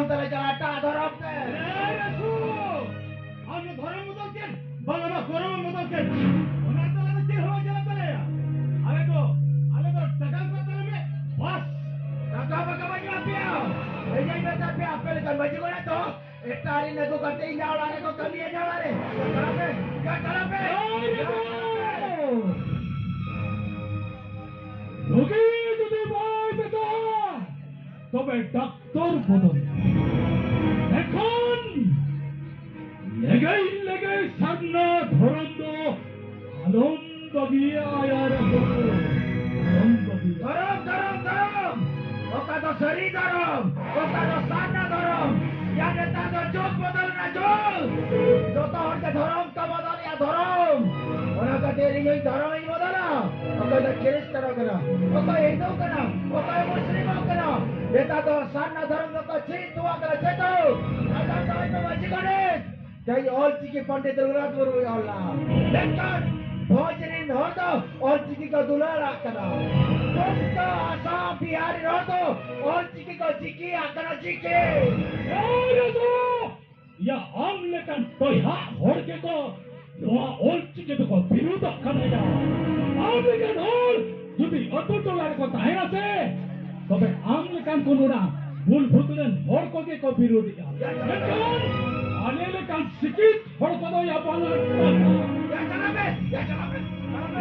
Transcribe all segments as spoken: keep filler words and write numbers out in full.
ᱛᱟᱞᱮ ᱪᱟᱞᱟᱜᱼᱟ ᱮᱴᱟᱜ ᱫᱷᱚᱨᱚᱢ ᱛᱮ᱾ ᱮᱭ ᱨᱟᱹᱥᱩ! ᱟᱢ ᱫᱚ ᱫᱷᱚᱨᱚᱢ ᱵᱚᱫᱚᱞ ᱠᱮᱫ, ᱵᱟᱝ ᱟᱢᱟᱜ ᱠᱚᱨᱚᱢ ᱮᱢ ᱵᱚᱫᱚᱞ ᱠᱮᱫ᱾ ᱚᱱᱟ ᱛᱟᱞᱟ ᱫᱚ ᱪᱮᱫ ᱦᱚᱸ ᱵᱟᱝ ᱪᱟᱞᱟᱜ ᱛᱟᱞᱮᱭᱟ᱾ ᱟᱞᱮ ᱫᱚ, ᱟᱞᱮ ᱫᱚ ᱴᱟᱠᱟ ᱮᱢ ᱠᱟᱜ ᱛᱟᱞᱮ ᱢᱮ, ᱵᱟᱥ᱾ ᱴᱟᱠᱟ ᱵᱟᱠᱟ ᱵᱟᱹᱧ ᱮᱢᱟ ᱯᱮᱭᱟ᱾ ᱤᱧᱤᱧ ᱢᱮᱛᱟ ᱯᱮᱭᱟ, ᱟᱯᱮ ᱞᱮᱠᱟᱱ ᱢᱟᱹᱡᱷᱤ ᱜᱚᱰᱮᱛ ᱫᱚ ᱮᱴᱟᱜ ᱨᱮᱱ ᱟᱹᱜᱩ ᱠᱟᱛᱮ ᱤᱧᱟᱹᱜ ᱚᱲᱟᱜ ᱨᱮᱠᱚ ᱠᱟᱹᱢᱤᱭᱟ, ᱤᱧᱟᱹᱜ ᱚᱲᱟᱜ ᱨᱮ᱾ ᱪᱟᱞᱟᱜ ᱯᱮ, ᱪᱟᱞᱟᱜ ᱯᱮ᱾ ᱨᱩᱜᱤ ᱡᱩᱫᱤ ᱵᱟᱭ ᱵᱮᱥᱚᱜᱼᱟ, ᱛᱚᱵᱮ ᱰᱟᱠᱛᱚᱨ ᱵᱚᱫᱚᱞ᱾ ᱮᱠᱷᱚᱱ ᱞᱮᱜᱮᱡ ᱞᱮᱜᱮᱡ ᱥᱟᱨᱱᱟ ᱫᱷᱚᱨᱚᱢ ᱫᱚ ᱟᱞᱚᱢ ᱵᱟᱹᱜᱤᱭᱟ, ᱟᱭᱟᱨ ᱫᱚ ᱟᱞᱚᱢ ᱵᱟᱹᱜᱤᱭᱟ᱾ ᱫᱷᱚᱨᱚᱢ, ᱫᱷᱚᱨᱚᱢ, ᱫᱷᱚᱨᱚᱢ᱾ ᱚᱠᱟ ᱫᱚ ᱥᱟᱹᱨᱤ ᱫᱷᱚᱨᱚᱢ, ᱚᱠᱟ ᱫᱚ ᱥᱟᱨᱱᱟ ᱫᱷᱚᱨᱚᱢ᱾ ᱭᱟ, ᱱᱮᱛᱟᱨ ᱫᱚ ᱡᱩᱜᱽ ᱵᱚᱫᱚᱞ ᱮᱱᱟ, ᱡᱩᱜᱽ᱾ ᱡᱚᱛᱚ ᱦᱚᱲ ᱜᱮ ᱫᱷᱚᱨᱚᱢ ᱠᱚ ᱵᱚᱫᱚᱞᱮᱜᱼᱟ, ᱫᱷᱚᱨᱚᱢ᱾ ᱚᱱᱟ ᱠᱷᱟᱹᱛᱤᱨ ᱤᱧ ᱦᱚᱸᱧ ᱫᱷᱚᱨᱚᱢᱤᱧ ᱵᱚᱫᱚᱞᱟ᱾ ᱚᱠᱚᱭ ᱫᱚ ᱠᱷᱨᱤᱥᱴᱟᱱᱚᱜ ᱠᱟᱱᱟ, ᱚᱠᱚᱭ ᱦᱤᱱᱫᱩ ᱠᱟᱱᱟ, ᱚᱠᱚᱭ ᱢᱩᱥᱞᱤᱢᱚᱜ ᱠᱟᱱᱟ᱾ ᱱᱮᱛᱟᱨ ᱫᱚ ᱥᱟᱨᱱᱟ ᱫᱷᱚᱨᱚᱢ ᱫᱚᱠᱚ ᱪᱷᱤ ᱛᱷᱩᱣᱟᱜ ᱠᱟᱱᱟ, ᱪᱷᱤ ᱛᱷᱩ᱾ ᱟᱫᱚ ᱱᱚᱜᱼᱚᱭ ᱛᱚ ᱢᱟᱹᱡᱷᱤ ᱜᱚᱰᱮᱛ᱾ ᱛᱮᱦᱮᱧ ᱚᱞ ᱪᱤᱠᱤ ᱯᱚᱱᱰᱤᱛ ᱨᱚᱜᱷᱩᱱᱟᱛᱷ ᱢᱩᱨᱢᱩᱭ ᱚᱞ ᱞᱮᱫᱼᱟ᱾ ᱢᱮᱱᱠᱷᱟᱱ ᱵᱷᱚᱡᱽ ᱨᱮᱱ ᱦᱚᱲ ᱫᱚ ᱚᱞ ᱪᱤᱠᱤ ᱠᱚ ᱫᱩᱞᱟᱹᱲᱟᱜ ᱠᱟᱱᱟ᱾ ᱵᱚᱝᱜᱚ, ᱟᱥᱟᱢ, ᱵᱤᱦᱟᱨ ᱨᱮᱱ ᱦᱚᱲ ᱫᱚ ᱚᱞ ᱪᱤᱠᱤ ᱠᱚ ᱪᱤᱠᱤᱭᱟᱜ ᱠᱟᱱᱟ, ᱪᱤᱠᱤ᱾ ᱮᱭ ᱨᱟᱹᱥᱩ! ᱭᱟ, ᱟᱢ ᱞᱮᱠᱟᱱ ᱴᱚᱭᱦᱟᱜ ᱦᱚᱲ ᱜᱮᱠᱚ ᱱᱚᱣᱟ ᱚᱞ ᱪᱤᱠᱤ ᱫᱚᱠᱚ ᱵᱤᱨᱩᱫᱷᱚᱜ ᱠᱟᱱᱟ ᱭᱟ᱾ ᱟᱢ ᱞᱮᱠᱟᱱ ᱦᱚᱲ ᱡᱩᱫᱤ ᱟᱹᱛᱩ ᱴᱚᱞᱟ ᱨᱮᱠᱚ ᱛᱟᱦᱮᱱᱟ ᱥᱮ, ᱛᱚᱵᱮ ᱟᱢ ᱞᱮᱠᱟᱱ ᱠᱚ ᱱᱚᱰᱟ ᱵᱩᱞ ᱵᱷᱩᱛ ᱨᱮᱱ ᱦᱚᱲ ᱠᱚᱜᱮ ᱠᱚ ᱵᱤᱨᱩᱫᱷᱮᱜᱼᱟ᱾ ᱢᱮᱱᱠᱷᱟᱱ ᱟᱞᱮ ᱞᱮᱠᱟᱱ ᱥᱤᱠᱷᱤᱛ ᱦᱚᱲ ᱠᱚᱫᱚ ᱭᱟ ᱵᱟᱝ ᱞᱮ ᱪᱟᱞᱟᱜ ᱠᱟᱱᱟ᱾ ᱭᱟ, ᱪᱟᱞᱟᱜ ᱢᱮ, ᱭᱟ, ᱪᱟᱞᱟᱜ ᱢᱮ᱾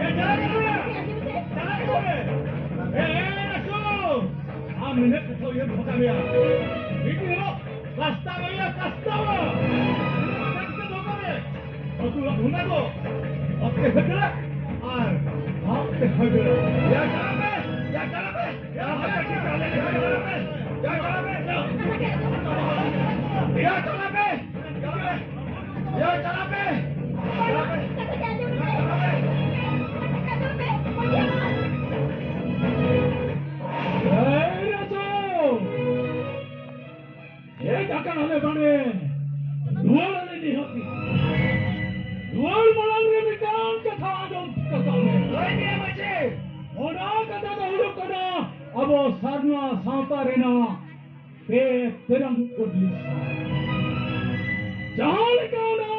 ᱭᱟ, ᱪᱟᱞᱟᱜ ᱢᱮ᱾ ᱪᱟᱞᱟᱜ ᱢᱮ᱾ ᱮ, ᱮ, ᱨᱟᱹᱥᱩ! ᱟᱢ ᱱᱤᱱᱟᱹᱜ ᱠᱟᱛᱷᱟ ᱩᱭᱦᱟᱹᱨ ᱫᱚᱦᱚ ᱠᱟᱜ ᱢᱮᱭᱟ᱾ ᱢᱤᱫ ᱫᱤᱱ ᱦᱤᱞᱳᱜ ᱠᱟᱥᱛᱟᱣᱟ ᱭᱟ, ᱠᱟᱥᱛᱟᱣᱟ᱾ ᱢᱟᱱᱮ ᱠᱟᱥᱛᱟ ᱫᱚ ᱚᱠᱟᱨᱮ? ᱟᱹᱛᱩ ᱚᱲᱟᱜ ᱵᱚᱸᱜᱟ ᱫᱚ ᱚᱛ ᱛᱮ ᱦᱟᱹᱡᱲᱟ ᱟᱨ ᱵᱷᱟᱵ ᱛᱮ ᱦᱟᱹᱡᱲᱟ᱾ ᱭᱟ ᱪᱟᱞᱟᱜ ᱢᱮ, ᱭᱟ ᱪᱟᱞᱟᱜ ᱢᱮ, ᱭᱟ ᱪᱟᱞᱟᱜ ᱢᱮ, ᱭᱟ ᱪᱟᱞᱟᱜ ᱢᱮ, ᱭᱟ ᱪᱟᱞᱟᱜ ᱢᱮ, ᱪᱟᱞᱟᱜ ᱢᱮ, ᱭᱟ ᱪᱟᱞᱟᱜ ᱢᱮ, ᱪᱟᱞᱟᱜ ᱢᱮ, ᱪᱟᱞᱟᱜ ᱢᱮ᱾ ᱮᱭ ᱨᱟᱹᱥᱩ! ᱦᱮᱡ ᱟᱠᱟᱱᱟᱞᱮ ᱵᱟᱲᱮ, ᱨᱩᱣᱟᱹᱲ ᱟᱞᱮ ᱱᱤᱦᱟᱹᱛ ᱜᱮ᱾ ᱨᱩᱣᱟᱹᱲ ᱢᱟᱲᱟᱝ ᱨᱮ ᱢᱤᱫᱴᱟᱝ ᱠᱟᱛᱷᱟ ᱟᱸᱡᱚᱢ ᱠᱟᱛᱟᱢ ᱢᱮ᱾ ᱞᱟᱹᱭ ᱢᱮ ᱢᱟᱹᱡᱷᱤ᱾ ᱚᱱᱟ ᱠᱟᱛᱷᱟ ᱫᱚ ᱦᱩᱭᱩᱜ ᱠᱟᱱᱟ, ᱟᱵᱚ ᱥᱟᱨᱱᱟ ᱥᱟᱶᱛᱟ ᱨᱮᱱᱟᱜ ᱯᱮ ᱛᱮᱨᱟᱝ ᱩᱜᱽᱞᱤ ᱥᱟᱨ᱾ ᱡᱟᱦᱟᱸ ᱞᱮᱠᱟ ᱚᱱᱟ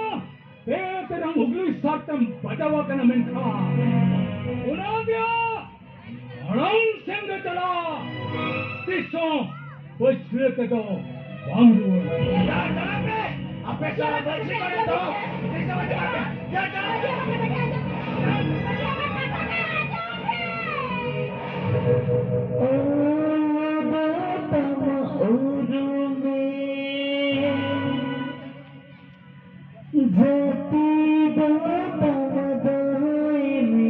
ᱯᱮ ᱛᱮᱨᱟᱝ ᱩᱜᱽᱞᱤ ᱥᱟᱨ ᱛᱮᱢ ᱵᱟᱡᱟᱣ ᱟᱠᱟᱱᱟ, ᱢᱮᱱᱠᱷᱟᱱ ᱚᱱᱟ ᱜᱮ ᱢᱟᱲᱟᱝ ᱥᱮᱱ ᱜᱮ ᱪᱟᱞᱟᱜ, ᱛᱤᱥ ᱦᱚᱸ ᱯᱟᱹᱪᱷᱞᱟᱹ ᱛᱮᱫᱚ ᱵᱟᱝ ᱨᱩᱣᱟᱹᱲ᱾ ᱪᱟᱞᱟᱜ ᱯᱮ, ᱟᱯᱮ ᱥᱟᱞᱟᱜ ᱵᱟᱹᱧ ᱥᱤᱠᱟᱹᱨ ᱫᱚ᱾ ᱛᱤᱥ ᱦᱚᱸ ᱵᱟᱹᱧ ᱪᱟᱞᱟᱜ ᱯᱮ᱾ ᱪᱟᱞᱟᱜ ᱯᱮ᱾ ᱡᱟᱹᱛᱤ ᱫᱚ ᱛᱟᱢ ᱫᱟᱹᱭ ᱢᱮ,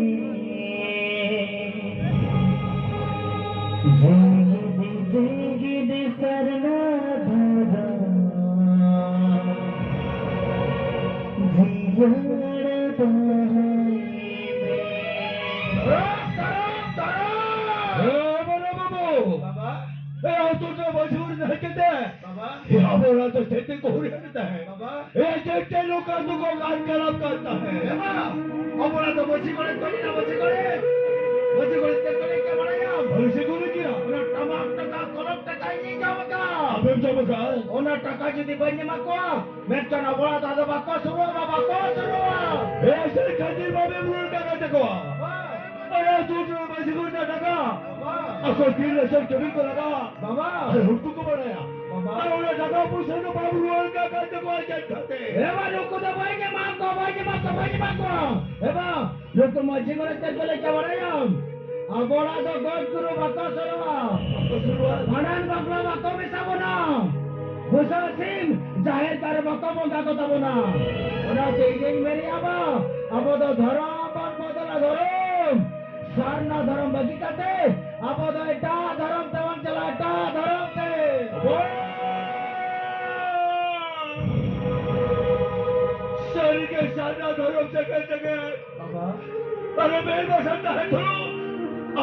ᱡᱮᱜᱮᱫ ᱡᱮᱜᱮᱫ ᱥᱟᱨᱱᱟ ᱫᱷᱚᱨᱚᱢ, ᱡᱤᱭᱟᱹᱲ ᱫᱚᱦᱚᱭ ᱢᱮ᱾ ᱫᱷᱚᱨᱚᱢ, ᱫᱷᱚᱨᱚᱢ, ᱫᱷᱚᱨᱚᱢ! ᱮ, ᱵᱟᱵᱟ, ᱵᱟᱵᱩ! ᱵᱟᱵᱟ! ᱮ, ᱟᱛᱳ ᱨᱮ ᱢᱟᱹᱡᱷᱤ ᱵᱩᱲᱦᱤ ᱛᱟᱦᱮᱸ ᱠᱟᱛᱮ, ᱵᱟᱵᱟ! ᱮ, ᱟᱵᱚ ᱚᱲᱟᱜ ᱫᱚ ᱪᱮᱫ ᱛᱮᱠᱚ ᱦᱩᱭ ᱦᱟᱹᱴᱤᱧ ᱛᱟᱦᱮᱸ? ᱵᱟᱵᱟ! ᱮ, ᱪᱮᱫ ᱪᱮᱫ ᱱᱚᱝᱠᱟ ᱫᱚᱠᱚ ᱜᱟᱱ ᱠᱟᱨᱟᱯ ᱠᱟᱱ ᱛᱟᱦᱮᱸ? ᱮ ᱢᱟ, ᱟᱵᱚ ᱚᱲᱟᱜ ᱫᱚ ᱢᱟᱹᱡᱷᱤ ᱜᱚᱰᱮᱛ ᱠᱚ ᱦᱩᱭᱱᱟ, ᱢᱟᱹᱡᱷᱤ ᱜᱚᱰᱮᱛ᱾ ᱢᱟᱹᱡᱷᱤ ᱜᱚᱰᱮᱛ ᱪᱮᱫ ᱠᱚ ᱞᱟᱹᱭ ᱠᱮᱫ ᱵᱟᱲᱟᱭᱟᱢ? ᱢᱟᱹᱡᱷᱤ ᱜᱚᱰᱮᱛ ᱜᱮᱭᱟ᱾ ᱚᱱᱟ ᱴᱟᱢᱟᱠ ᱴᱟᱠᱟ, ᱠᱚᱞᱚᱢ ᱴᱟᱠᱟ ᱤᱧᱤᱧ ᱡᱚᱢ ᱟᱠᱟᱫ᱾ ᱟᱢᱮᱢ ᱡᱚᱢ ᱟᱠᱟᱫ? ᱚᱱᱟ ᱴᱟᱠᱟ ᱡᱩᱫᱤ ᱵᱟᱹᱧ ᱮᱢᱟ ᱠᱚᱣᱟ, ᱢᱮᱱᱠᱷᱟᱱ ᱟᱵᱚ ᱚᱲᱟᱜ ᱫᱚ ᱟᱫᱚ ᱵᱟᱠᱚ ᱥᱩᱨᱩᱜᱼᱟ, ᱵᱟᱠᱚ ᱥᱩᱨᱩᱜᱼᱟ᱾ ᱮ, ᱥᱟᱹᱨᱤ ᱠᱷᱟᱹᱛᱤᱨ ᱵᱟᱵᱮ ᱨᱩᱣᱟᱹᱲ ᱠᱟᱜ ᱠᱟᱱ ᱛᱟᱠᱚᱣᱟ᱾ ᱵᱟᱵᱟ᱾ ᱟᱨ ᱟᱹᱛᱩ ᱨᱮ ᱢᱟᱹᱡᱷᱤ ᱜᱚᱰᱮᱛ ᱴᱟᱠᱟ᱾ ᱵᱟᱵᱟ᱾ ᱟᱠᱚ ᱛᱤᱱ ᱞᱟᱠᱷ ᱠᱟᱹᱢᱤ ᱠᱚ ᱞᱟᱜᱟᱜᱼᱟ᱾ ᱵᱟᱵᱟ᱾ ᱟᱨ ᱩᱱᱠᱩ ᱠᱚ ᱵᱟᱲᱟᱭᱟ᱾ ᱵᱟᱵᱟ᱾ ᱟᱨ ᱚᱱᱟ ᱴᱟᱠᱟ ᱯᱩᱭᱥᱟᱹ ᱫᱚ ᱵᱟᱢ ᱨᱩᱣᱟᱹᱲ ᱠᱟᱜ ᱠᱟᱱ ᱛᱟᱠᱚᱣᱟ ᱪᱮᱫ ᱠᱷᱟᱹᱛᱤᱨ? ᱮ ᱵᱟ, ᱱᱩᱠᱩ ᱫᱚ ᱵᱟᱹᱧ ᱮᱢᱟ ᱠᱚᱣᱟ, ᱵᱟᱹᱧ ᱮᱢᱟ ᱠᱚᱣᱟ, ᱵᱟᱹᱧ ᱮᱢᱟ ᱠᱚᱣᱟ᱾ ᱮ ᱵᱟ, ᱱᱩᱠᱩ ᱢᱟᱹᱡᱷᱤ ᱜᱚᱰᱮᱛ ᱪᱮᱫ ᱠᱚ ᱞᱟᱹᱭ ᱠᱮᱫ ᱵᱟᱲᱟᱭᱟᱢ? ᱟᱵᱚ ᱚᱲᱟᱜ ᱫᱚ ᱜᱚᱡ ᱜᱩᱨᱩ ᱵᱟᱠᱚ ᱥᱩᱨᱩᱜᱼᱟ᱾ ᱵᱟᱠᱚ ᱥᱩᱨᱩᱜᱼᱟ᱾ ᱵᱷᱟᱸᱰᱟᱱ ᱵᱟᱯᱞᱟ ᱵᱟᱠᱚ ᱢᱮᱥᱟ ᱵᱚᱱᱟ᱾ ᱵᱩᱥᱟᱹᱜ ᱥᱤᱢ ᱡᱟᱦᱮᱨ ᱛᱷᱟᱱ ᱨᱮ ᱵᱟᱠᱚ ᱵᱚᱸᱜᱟ ᱠᱚ ᱛᱟᱵᱚᱱᱟ᱾ ᱚᱱᱟᱛᱮ ᱤᱧᱤᱧ ᱢᱮᱱᱮᱜᱼᱟ ᱵᱟ, ᱟᱵᱚ ᱫᱚ ᱫᱷᱚᱨᱚᱢ ᱵᱚᱱ ᱵᱚᱫᱚᱞᱟ, ᱫᱷᱚᱨᱚᱢ᱾ ᱥᱟᱨᱱᱟ ᱫᱷᱚᱨᱚᱢ ᱵᱟᱹᱜᱤ ᱠᱟᱛᱮ ᱟᱵᱚ ᱫᱚ ᱮᱴᱟᱜ ᱫᱷᱚᱨᱚᱢ ᱛᱮᱵᱚᱱ ᱪᱟᱞᱟᱜᱼᱟ, ᱮᱴᱟᱜ ᱫᱷᱚᱨᱚᱢ ᱛᱮ᱾ ᱥᱟᱹᱨᱤᱜᱮ ᱥᱟᱨᱱᱟ ᱫᱷᱚᱨᱚᱢ ᱡᱟᱭᱜᱟ ᱡᱟᱭᱜᱟ ᱵᱟᱵᱟ᱾ ᱟᱨᱮ ᱢᱮᱱ ᱵᱟᱥᱟ ᱛᱟᱦᱮᱸ ᱫᱷᱚᱨᱚᱢ᱾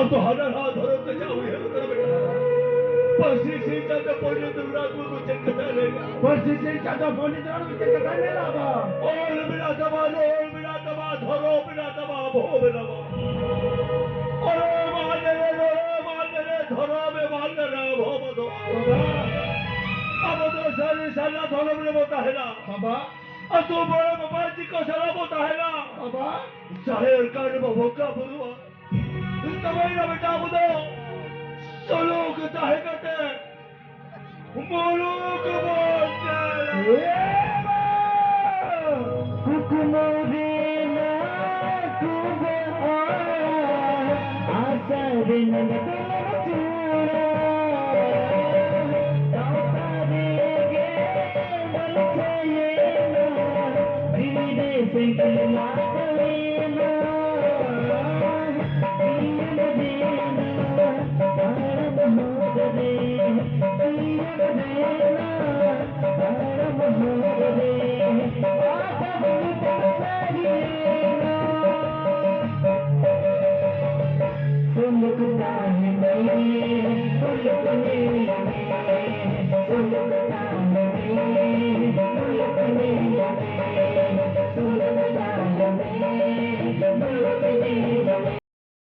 ᱟᱢ ᱫᱚ ᱦᱟᱱᱟ ᱱᱟᱣᱟ ᱫᱷᱚᱨᱚᱢ ᱛᱮ ᱪᱟᱣ ᱩᱭᱦᱟᱹᱨ ᱠᱟᱱᱟ ᱵᱮᱴᱟ᱾ ᱯᱟᱹᱨᱥᱤ ᱥᱤᱧ ᱪᱟᱸᱫᱚ ᱯᱚᱱᱰᱤᱛ ᱨᱚᱜᱷᱩᱱᱟᱛᱷ ᱢᱩᱨᱢᱩ ᱪᱮᱫ ᱠᱟᱛᱷᱟᱭ ᱞᱟᱹᱭ ᱠᱟᱜᱼᱟ? ᱯᱟᱹᱨᱥᱤ ᱥᱤᱧ ᱪᱟᱸᱫᱚ ᱯᱚᱱᱰᱤᱛ ᱨᱚᱜᱷᱩᱱᱟᱛᱷ ᱪᱮᱫ ᱠᱟᱛᱷᱟᱭ ᱞᱟᱹᱭ ᱞᱟᱜᱼᱟ ᱵᱟ? ᱚᱞ ᱢᱮᱱᱟᱜ ᱛᱟᱢᱟ, ᱨᱚᱲ ᱢᱮᱱᱟᱜ ᱛᱟᱢᱟ, ᱫᱷᱚᱨᱚᱢ ᱢᱮᱱᱟᱜ ᱛᱟᱢᱟ, ᱟᱵᱚ ᱦᱚᱸ ᱢᱮᱱᱟᱜ ᱵᱚᱱᱟ᱾ ᱚᱞ ᱮ ᱢᱟᱱ ᱞᱮᱨᱮ, ᱨᱚᱲ ᱮ ᱢᱟᱱ ᱞᱮᱨᱮ, ᱫᱷᱚᱨᱚᱢ ᱮ ᱢᱟᱱ ᱞᱮᱨᱮ, ᱟᱵᱚ ᱦᱚᱸ ᱵᱚᱱ ᱫᱚᱦᱚ᱾ ᱵᱟᱵᱟ᱾ ᱥᱟᱹᱨᱤ ᱥᱟᱨᱱᱟ ᱫᱷᱚᱨᱚᱢ ᱨᱮᱵᱚ ᱛᱟᱦᱮᱱᱟ᱾ ᱵᱟᱵᱟ᱾ ᱟᱹᱛᱩ ᱢᱚᱬᱮ ᱵᱟᱵᱟ ᱪᱤᱠᱟᱹ ᱥᱟᱞᱟ ᱵᱚ ᱛᱟᱦᱮᱱᱟ᱾ ᱵᱟᱵᱟ᱾ ᱡᱟᱦᱮᱨ ᱜᱟᱲ ᱨᱮᱵᱚ ᱵᱚᱸᱜᱟ ᱵᱩᱨᱩᱜᱼᱟ᱾ ᱛᱚᱵᱮ ᱮᱱᱟ ᱵᱮᱴᱟ ᱟᱵᱚ ᱫᱚ ᱥᱩᱞᱩᱠ ᱛᱟᱦᱮᱸ ᱠᱟᱛᱮ ᱢᱩᱞᱩᱠ ᱵᱚ ᱪᱟᱞᱟᱜᱼᱟ᱾ ᱮ ᱵᱟ! ᱠᱩᱠᱢᱩ ᱨᱮᱱᱟᱜ ᱠᱩᱵᱟᱹ ᱟᱨ ᱟᱥᱟ ᱨᱮᱱᱟᱜ ᱫᱩᱞᱟᱹᱲ ᱪᱩᱲᱟᱹ᱾ ᱥᱟᱶᱛᱟ ᱨᱮᱜᱮ ᱵᱚᱱ ᱪᱷᱟᱭᱮᱱᱟ, ᱡᱤᱣᱤ ᱨᱮ ᱥᱮᱸᱜᱮᱞ ᱢᱟ